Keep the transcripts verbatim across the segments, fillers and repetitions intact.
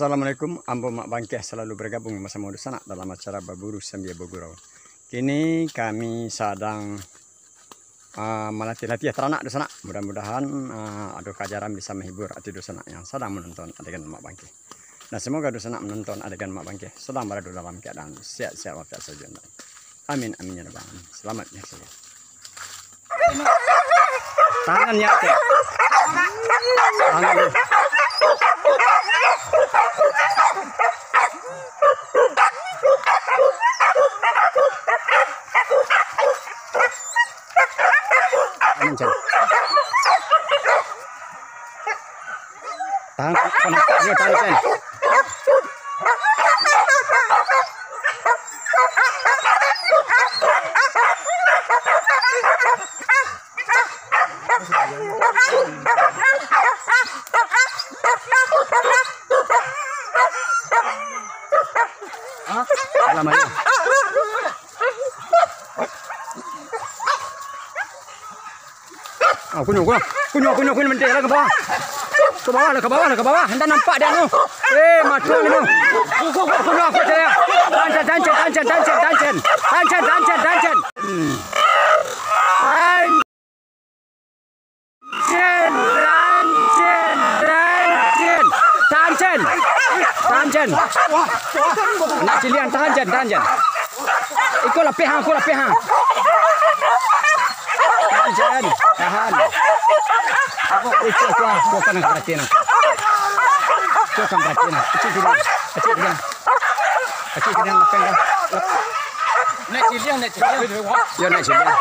Assalamualaikum, ambo Mak Bangkeh salalu bergabung basamo dunsanak dalam acara Baburu Sambia Bagurau. Kini kami sadang, ah, malatih-latih taranak dunsanak. Mudah-mudahan, ah, ado kaajaran bisa mahibur ati dunsanak yang sadang manonton adegan Mak Bangkeh. Nah, semoga dunsanak manonton adegan Mak Bangkeh sadang barado dalam keadaan sehat-sehat walafiat sajo. Amin, amin, ya rabbal alamin. Selamat menyaksikan. Tangan ya, Cen. Tangan. Tangan, Cen. Tahan, tahan, tahan, tahan, tahan. Alamak, ya. Ah, kunyuah, kunyuah. Kunyuah, kunyuah, kunyuah, menteh lah ka bawah. Ka bawah lah, ka bawah lah, ka bawah. Ndak nampak dia tu. Eh, macuang dia tu. Kunyuah, kunyuah, kunyuah. Tancen, tancen, tancen, tancen, tancen. Tancen, tancen, tancen. Hmm. Tancen, tancen, tancen. Tancen. Tancen. Nak ciliang, tancen, tancen. Iko lapeh ang, iko lapeh ang. Tahan, tahan, tahan. Iko, iko, iko kan paratian. Iko kan paratian. Kecil, kecil, kecil, kecil. Kecil, kecil, lapeh ang. Nak ciliang, nak ciliang. Yo, nak ciliang.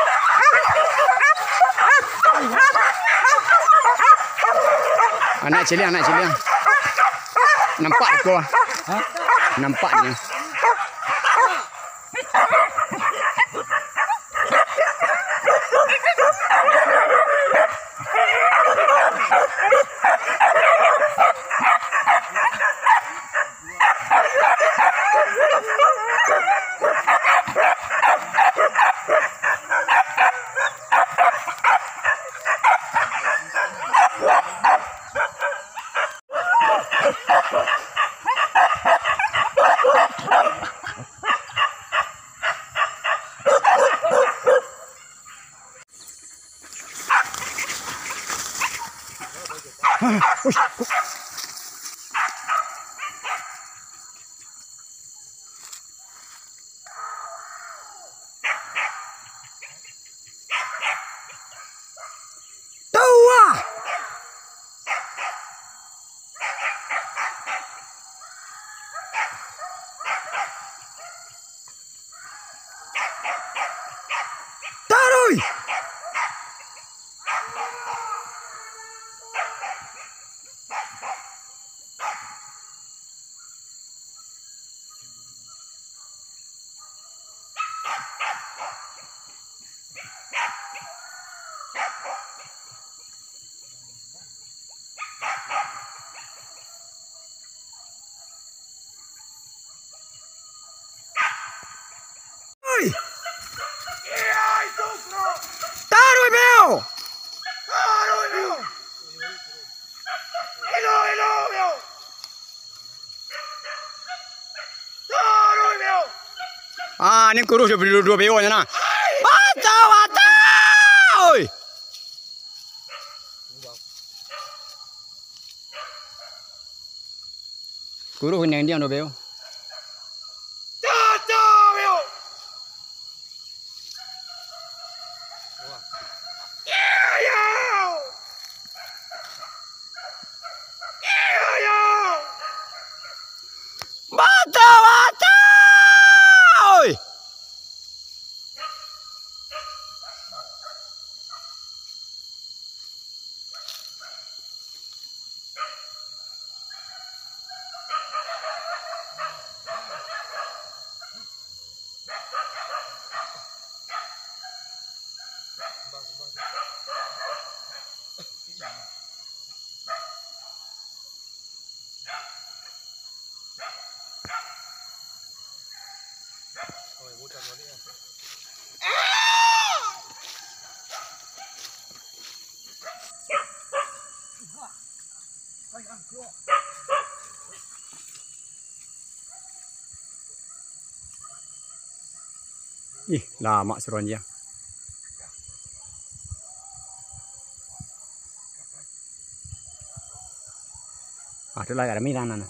Anak ciliang, anak ciliang. Nampak iko. Nampak ni. Tuah! Taruih! Oi! Taruih, Beo! Ah, ni kurus jo duo Beo nyo nah. Baca, baca! Oi! Kuruih niang-niang do, Beo. Baca, baca! Oi! Ih, lamak suruhan dia. Ah, tu lah, rami lah, nan.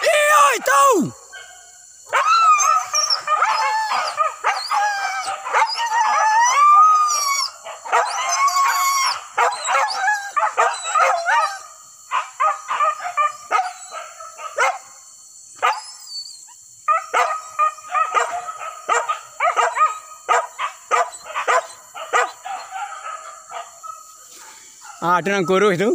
Iyo, itu! Ah, ado nan kuruih tu.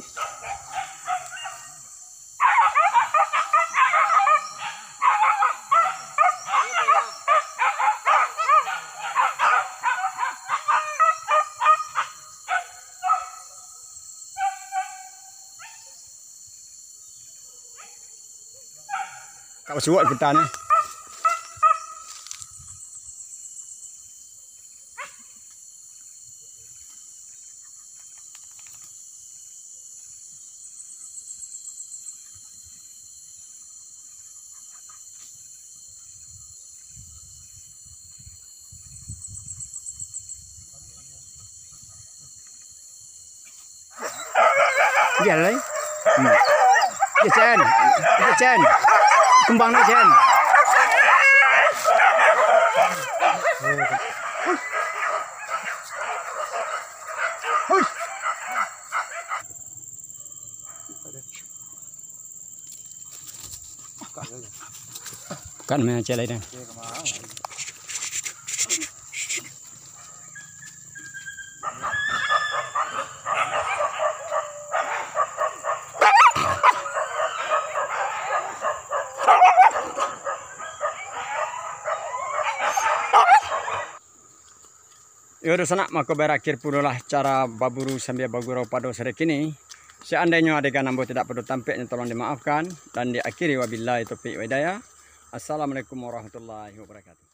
Kak basuak ikutan ni. Iya, lai. Hmm. Iya, Cen. Iya, Cen. Kumbang ni, Cen. Kan main Cen lai dah. Yo, dunsanak, mako barakhir pulolah acara baburu sambia bagurau pado sore kini. Seandainyo adegan ambo tidak pado tampek, nyo tolong dimaafkan, dan diakhiri wabillahi taufik wa hidayah. Assalamualaikum warahmatullahi wabarakatuh.